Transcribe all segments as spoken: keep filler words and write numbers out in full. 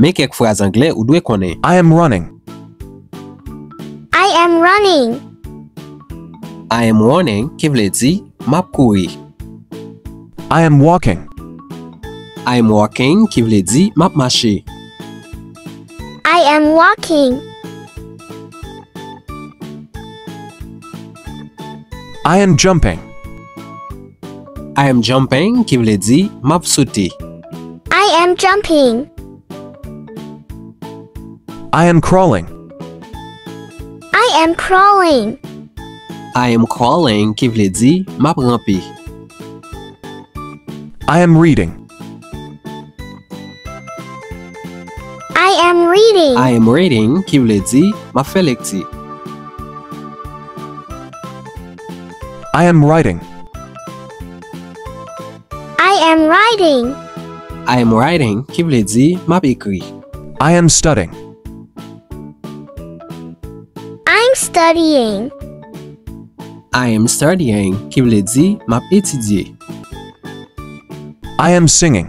Men kèk fraz anglè ou dwe konnen. I am running. I am running. I am running ki vle di m ap kouri. I am walking. I am walking ki vle di m ap mache. I am walking. I am jumping. I am jumping ki vle di m ap sote. I am jumping. I am crawling. I am crawling. I am crawling ki vle di m ap ranpe. I am reading. I am reading. I am reading ki vle di m ap fè lekti. I am writing. I am writing. I am writing ki vle di m ap ekri. I am studying. I'm studying. I am studying ki vle di m ap etidye. I am singing.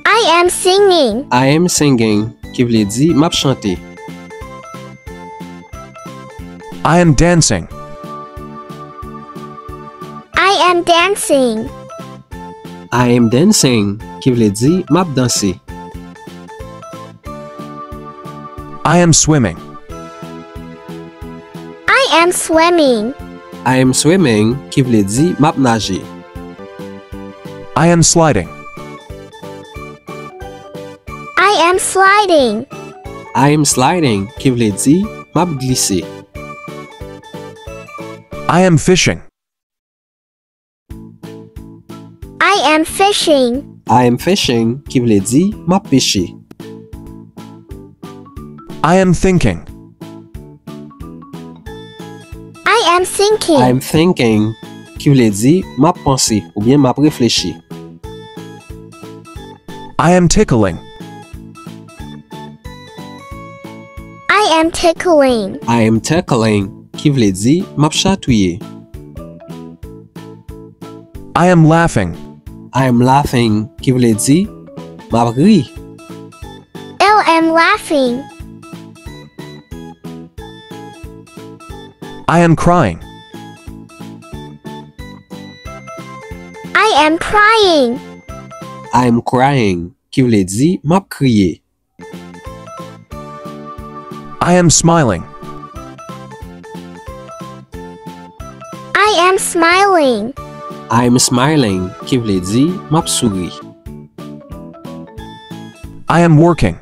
I am singing. I am singing ki vle di m ap chante. I am dancing. I am dancing. I am dancing ki vle di m ap danse. I am swimming. I am swimming. I am swimming ki vle di m ap naje. I am sliding. I am sliding. I am sliding ki vle di m ap glise. I am fishing. I am fishing. I am fishing ki vle di m ap peche. I am thinking. I am thinking. I am thinking ki vle di m ap panse oubyen m ap reflechi. I am tickling. I am tickling. I am tickling ki vle di m ap chatouye. I am laughing. I am laughing ki vle di m ap ri. I am laughing. I am crying. I am crying. I am crying ki vle di m ap kriye. I am smiling. I am smiling. I am smiling ki vle di m ap souri. I am working.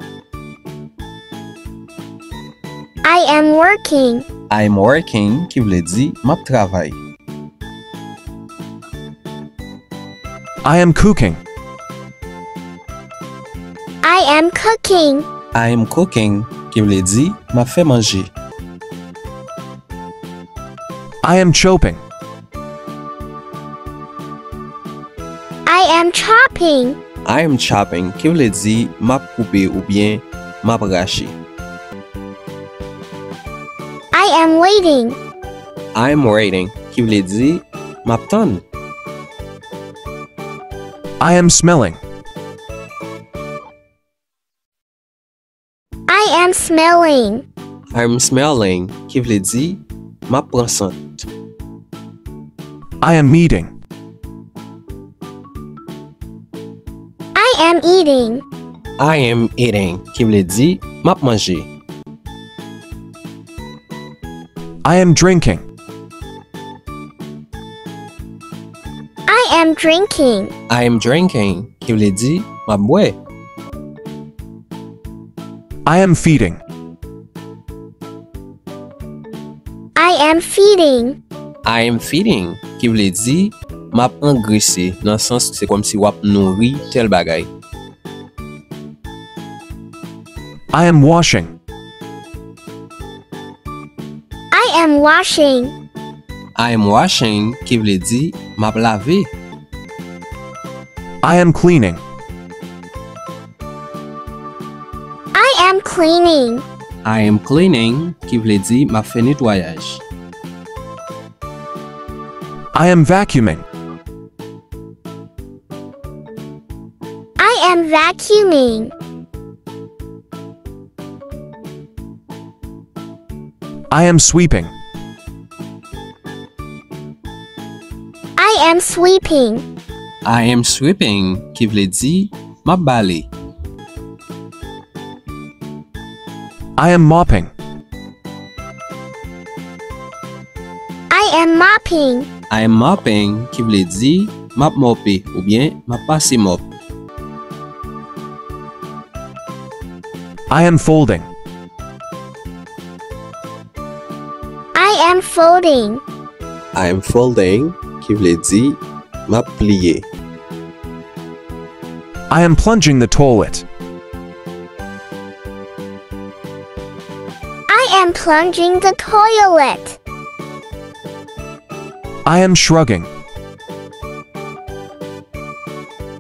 I am working. I am working ki vle di m ap travay. I am cooking. I am cooking. I am cooking ki vle di m ap fè manje. I am chopping. I am chopping. I am chopping ki vle di m ap koupe oubyen m ap rache. I am waiting. I am waiting ki vle di m ap tann. I am smelling. I am smelling. I am smelling ki vle di m ap pran sant. I am eating. I am eating. I am eating ki vle di m ap manje. I am drinking. I am drinking. I am drinking ki vle di m ap bwè. I am feeding. I am feeding. I am feeding ki vle di m ap angrese nan sans se kòmsi w ap nouri tèl bagay. I am washing. I am washing. I am washing ki vle di m ap lave. I am cleaning. I am cleaning. I am cleaning ki vle di m ap fè netwayaj. I am vacuuming. am vacuuming. I am sweeping. I am sweeping. I am sweeping, ki vle di, m ap bale. I am mopping. I am mopping. I am mopping, ki vle di, m ap mòpe, oubyen m ap pase mòp. I am folding. I am folding. I am folding, ki vle di, m ap pliye. I am plunging the toilet. I am plunging the toilet. I am shrugging.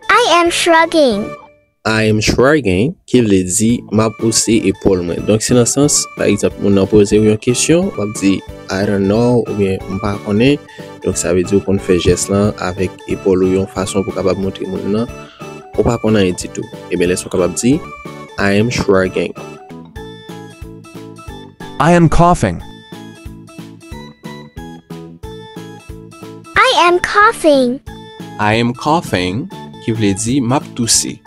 I am shrugging. I am shrugging, ki vle di, m ap wouse epòl mwen. Donk, se nan sans, pa egzanp, moun nan poze w yon kesyon, w ap di, I don't know, oubyen, m pa konnen. Donk, sa vle di, ou konn fè jès lan avèk epòl ou yon fason pou w kapab montre moun nan, ou pa konn anyen ditou. Ebyen, lè sa w kapab di, I am shrugging. I am coughing. I am coughing. I am coughing, ki vle di, m ap touse.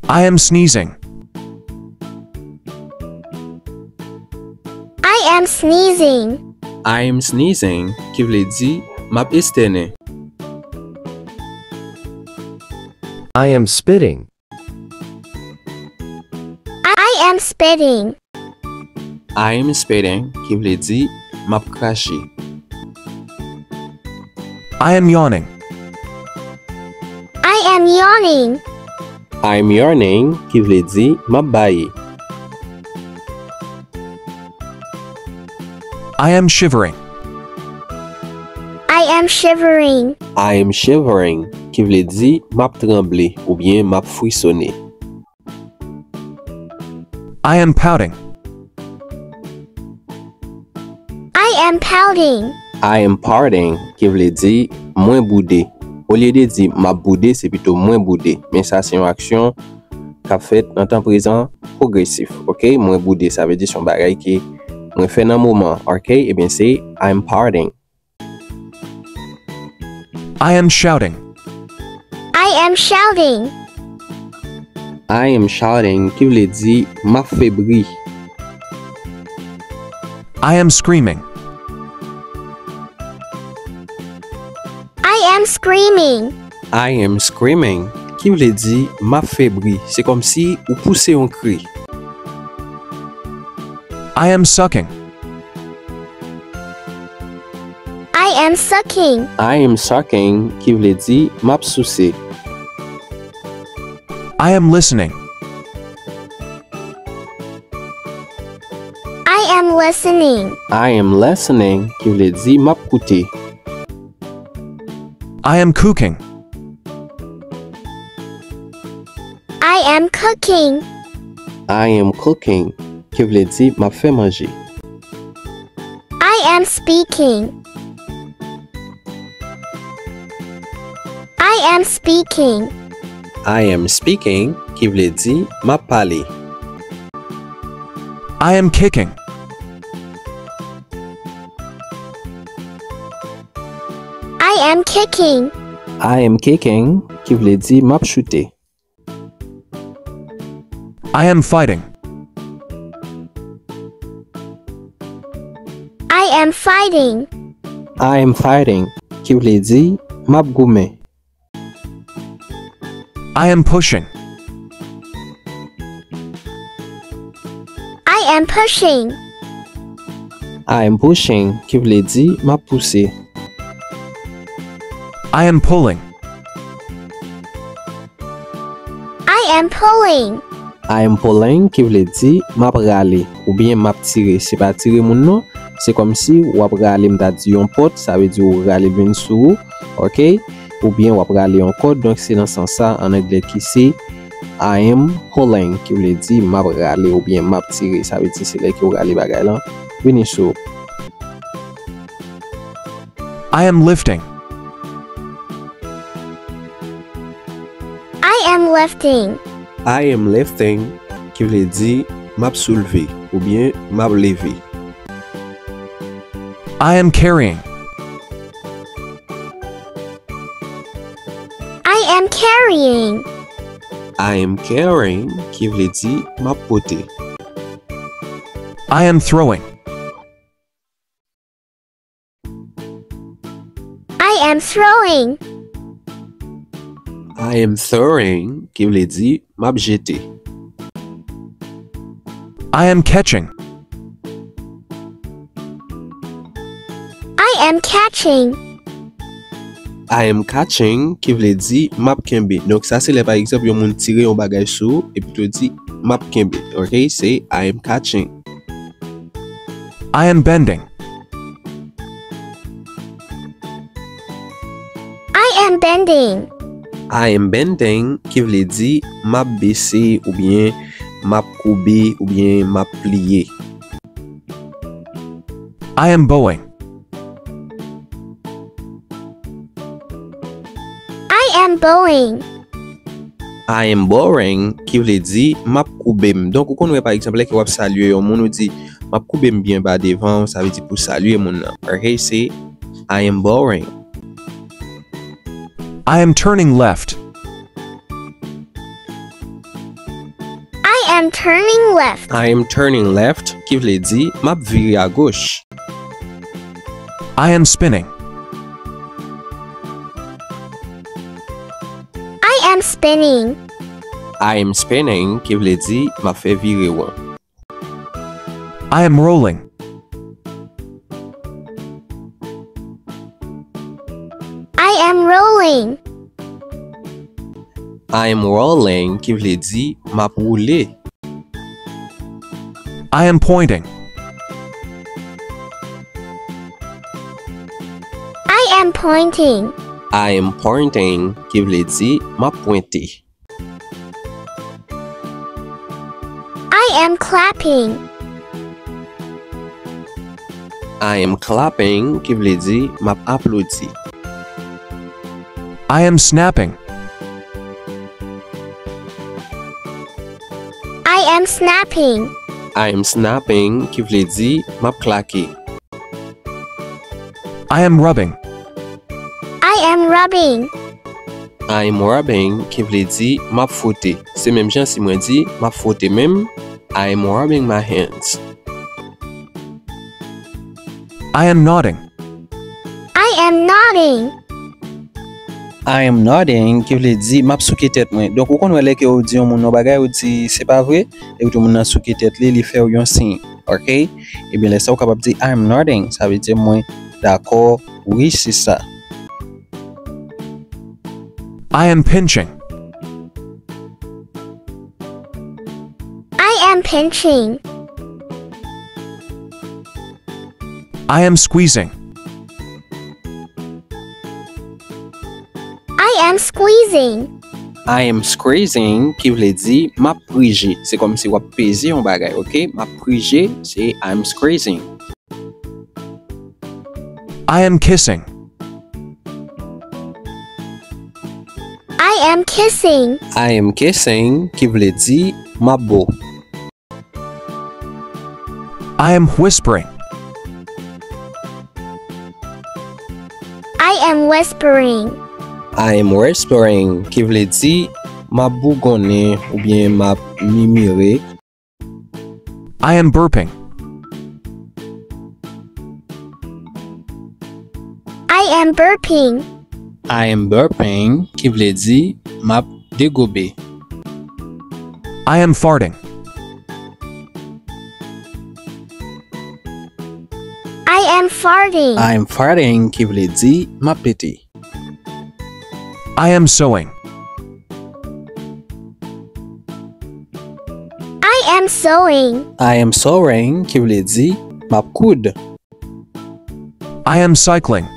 I am sneezing. I am sneezing. I am sneezing, ki vle di, m ap estènen. I am spitting. I am spitting. I am spitting, ki vle di, m ap krache. I am yawning. I am yawning. I am yawning, ki vle di, m ap baye. I am shivering. I am shivering. I am shivering, ki vle di, m ap tranble, oubyen m ap frisone. I am pouting. I am pouting. I am pouting, ki vle di, mwen boude. Olye de di, m ap boude, se pito mwen boude. Men sa se yon aksyon k ap fèt nan tan prezan pwogresif, oke? Mwen boude, sa vle di se yon bagay ke mwen fè nan moman, oke? Ebyen, se I am pouting. I am shouting. I am shouting. I am shouting, ki vle di, m ap fè bri. I am screaming. I am screaming. I am screaming, ki vle di, m ap fè bri. Se kòmsi ou pouse yon kri. I am sucking. I am sucking. I am sucking, ki vle di, m ap souse. I am listening. I am listening. I am listening, ki vle di, m ap koute. I am cooking. I am cooking. I am cooking, ki vle di, m ap fè manje. I am speaking. I am speaking. I am speaking, ki vle di, m ap pale. I am kicking. I am kicking. I am kicking, ki vle di, m ap choute. I am fighting. I am fighting. I am fighting, ki vle di, m ap goumen. I am pushing. I am pushing. I am pushing, ki vle di, m ap pouse. I am pulling. I am pulling. I am pulling, ki vle di, m ap rale, oubyen m ap tire. Se pa tire moun non, se kòmsi w ap rale, m ta di yon pòt, sa vle di ou rale l vin sou ou, oke? Oubyen w ap rale yon kòd, donk se nan sans sa, an anglè ki se I am pulling, ki vle di, m ap rale, oubyen m ap tire, sa vle di se lè ke w rale bagay lan vini sou ou. I am lifting. am lifting. I am lifting, ki vle di m ap soulve oubyen m ap leve. I am carrying. I am carrying. I am carrying, ki vle di m ap pote. I am throwing. I am throwing. I am throwing, ki vle di m ap jete. I am catching. I am catching. I am catching, ki vle di m ap kenbe. Donk, sa se lè, pa egzanp, yon moun tire yon bagay sou ou, epi tou di, m ap kenbe. Ok? Se I am catching. I am bending. I am bending. I am bending, ki vle di m ap bese oubyen m ap koube oubyen m ap pliye. I am bowing. I am bowing. I am bowing, ki vle di m ap koube m. Donk, ou konn wè, pa egzanp, lè ke w ap salye yon moun, ou di, m ap koube m byen ba devan w, sa vle di pou salye moun nan. Ok, se I am bowing. I am turning left. I am turning left. I am turning left, ki vle di m ap vire agoch. I am spinning. I am spinning. I am spinning, ki vle di m ap fè vire won. I am rolling. I am rolling. I am rolling, ki vle di m ap woule. I am pointing. I am pointing. I am pointing, ki vle di m ap pwente. I am clapping. I am clapping, ki vle di m ap aplodi. I am snapping. I am snapping. I am snapping, ki vle di m ap klake. I am rubbing. I am rubbing. I am rubbing, ki vle di m ap fwote. Se menm jan si mwen di m ap fwote men m. I am rubbing my hands. I am nodding. I am nodding. I am nodding, ki vle di m ap souke tèt mwen. Donk, ou konn wè lè ke ou di yon moun yon bagay, ou di se pa vre, epi tou moun nan souke tèt li, li fè w yon siy. Ok? Ebyen, lè sa ou kapab di I am nodding, sa vle di mwen dakò, wi, se sa. I am pinching. I am pinching. I am squeezing. I am squeezing. I am squeezing, ki vle di m ap prije. Se kòmsi w ap peze yon bagay, ok? M ap prije, se I am squeezing. I am kissing. I am kissing. I am kissing, ki vle di m ap bo. I am whispering. I am whispering. I am whispering, ki vle di m ap bougonnen oubyen m ap mimire. I am burping. I am burping. I am burping, ki vle di m ap degobe. I am farting. I am farting. I am farting, ki vle di m ap pete. I am sewing. I am sewing. I am sewing, ki vle di m ap koud. I am cycling.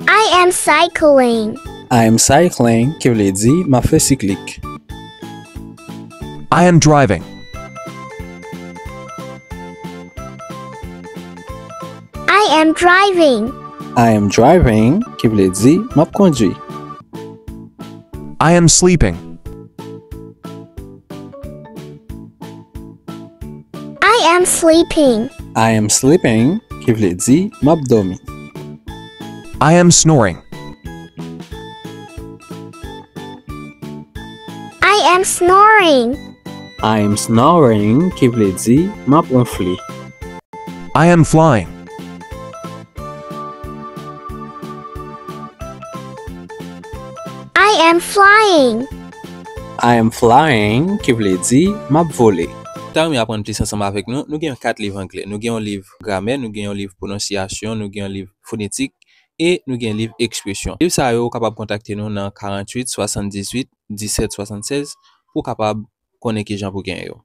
I am cycling. I am cycling, ki vle di m ap fè siklik. I am driving. I am driving. I am driving, ki vle di m ap kondui. I am sleeping. I am sleeping. I am sleeping, ki vle di m ap dòmi. I am snoring. I am snoring. I am snoring, ki vle di m ap wonfle. I am flying. I am flying. I am flying, ki vle di m ap vole. Ou ta renmen aprann plis ansanm avèk nou? Nou gen kat liv anglè. Nou gen yon liv gramè, nou gen yon liv pwononsyasyon, nou gen yon liv fonetik, e nou gen liv ekspresyon. Liv sa yo, ou kapab kontakte nou nan karanntuit swasanndizuit disèt swasannsèz pou w kapab konnen kijan pou w genyen yo.